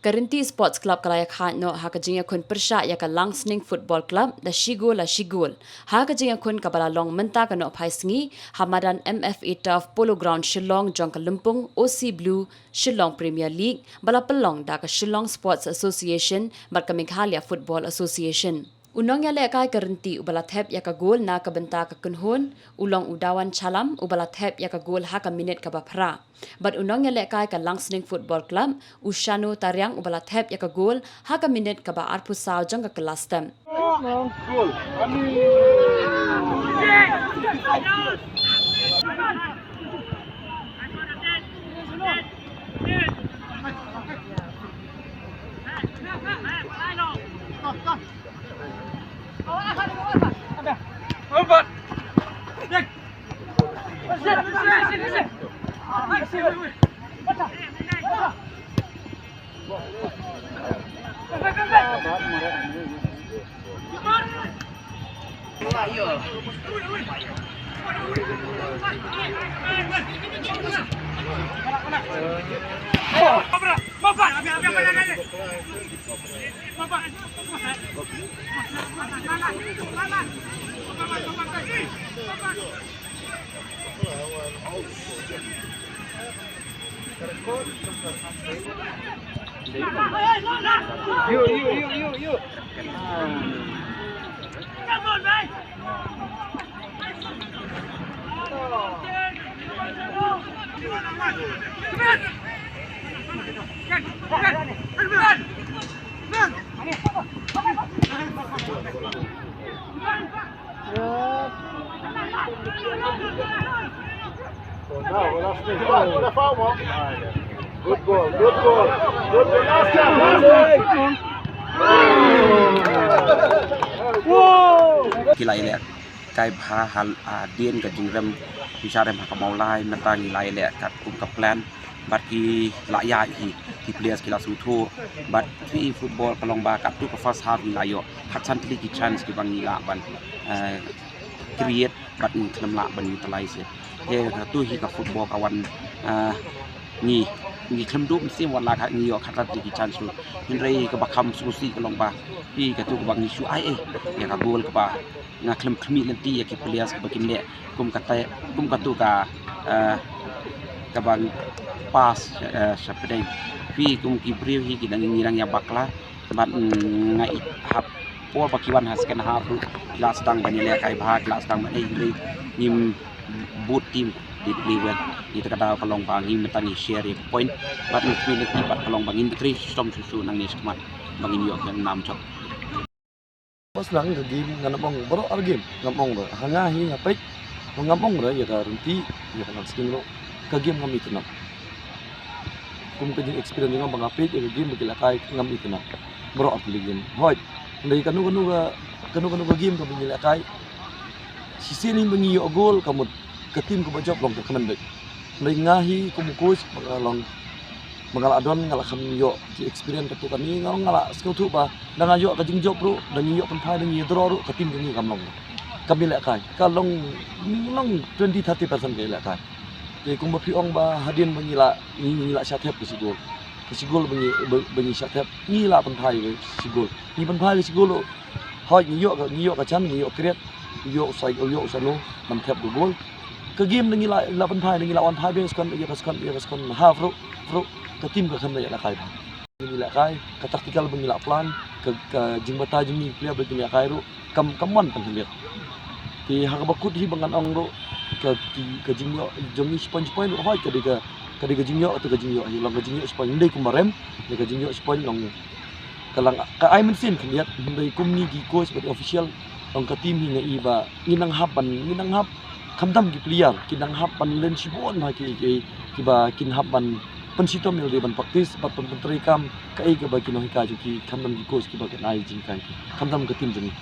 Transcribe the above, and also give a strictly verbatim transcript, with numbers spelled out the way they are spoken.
Ka Rynti Sports Club ka la ïakhaid noh ha ka jingïakhun pyrshah ïa ka Langsning Football Club da shi gol la shi gol. Ha ka jingïakhun kaba la long mynta ka nohphai sngi ha madan M F A Turf Polo Ground Shillong jong ka lympung O C Blue Shillong Premier League ba la pynlong da ka Shillong Sports Association bad ka Meghalaya Football Association. U nongïalehkai ka Rynti uba la thep ïa ka gol na ka bynta ka kynhun u long u Dawan Chalam uba la thep ïa ka gol ha ka minit kaba phra. Bad u nongïalehkai ka Langsning Football Club, u Shano Tariang uba la thep ïa ka gol ha ka minit kaba arphew saw jong ka kylla step. Good ball, good ball, good ball. Last time, last time. Ki la ïalehkai bha ha, ah, dien ka jingrem, pisa rem ha ka Mawlai, mynta ngi la ïaleh katkum ka plan. Bad ki la ïaid hi, ki players ki la sngewthuh. Bad phi football ka long ba katto ka first half ngi la ïoh khatsan tylli ki chance kiba ngi lah ban, eh, create bad ngi khlem lah ban utilize ïa. Te katto hi ka football ka wan, eh, ngi, ngi khlem duh mynsiem wat la ka ngi ïoh khatsan tylli ki chance ruh. Hynrei kaba kham sngewsih ka long ba phi katto kaba ngi shu ai ei ïa ka goal kaba nga khlem khmih lynti ïa ki players kaba kin leh kum kata, kum katto ka, eh, kaba pass, eh, sha pdeng. Phi kum ki briew hi ki dang, ngi dang ïa bakla bad, mm, nga i hap por ba ki wan ha second half ruh ki la sdang ban ïalehkai bha, ki la sdang ban, eh, hynrei ngim, both team did play well. Ïa kata ka daw ka long ba ngi mynta ngi share ïa ka point bad ngi khmih lynti bad ka long ba ngin trei shitom shuh shuh nangne shakhmat ba ngin ïoh ka nam jop. Pas lang ka game ngam ong baroh ar game ngam ong ruh. Ha nga hi nga peit ngam ong ruh ïa ka Rynti ïa ka Langsning ruh ka game ngam itynnad. Kum ka jing experience jong nga ba nga peit ïa ka game ba ki lehkai ngam itynnad. Baroh ar tylli game. Hooid. Hynrei kano kano ka, kano kano ka game kaba ngi lehkai. Shisien hi ba ngi ïoh goal ka mut ka team kaba jop long ka kmen beit. Hynrei nga hi kum u coach ba nga long ba nga la don nga la kham ïoh ki experience katto katne nga long nga la sngewthuh ba da nga ïoh ka jingjop ruh da ngi ïoh pynphai da ngi draw ruh ka team ka ngi kam long. Kam ïalehkai ka long, long twenty thirty percent ka ïalehkai. Te kumba phi ong ba hadien ba ngi la, ngi, ngi la shah thep ka shi goal. Ka shi goal ba ngi, ba, ba ngi shah thep ngi la pynphai ka shi goal. Ngi pynphai ka shi goal ruh. Hooid ngi ïoh ka, ngi ïoh ka chance, ngi ïoh create, ïoh u Sai, ïoh u Sano ban thep ka goal. Ka game da ngi la, la pynphai, da ngi la wan phai biang skon, ïa ka skon, ïa ka skon half ruh, ruh ka team ka khlem da ïalehkai bha. Ngi lehkai ka tactical ba ngi la plan, ka, ka jingbatai jong ngi player ba ngi lehkai ruh kam, kam wan pynhynrei. Te ha kaba kut hi ba ngan ong ruh ka, ki, ka jingïoh jong ngi shi point shi point ruh hooid ka dei ka, ka dei ka jingïoh, ka dei ka jingïoh hi long ka jingïoh shi point, ym dei kumba rem, dei ka jingïoh shi point long. Ka lang ka ai mynsiem khyndiat, hynrei kum ngi ki coach bad official ong ka team hi nga i ba ngi nang hap ban, ngi nang hap khamtam ki player ki nang hap ban len shibun ha ki, ki, kiba kin hap ban pynshitom ïa lade ban practice bad pyn, pyntreikam kaei kaba ki nonghikai jong ki khamtam ki coach kiba kin ai jinghikai khamtam ka team jong ngi.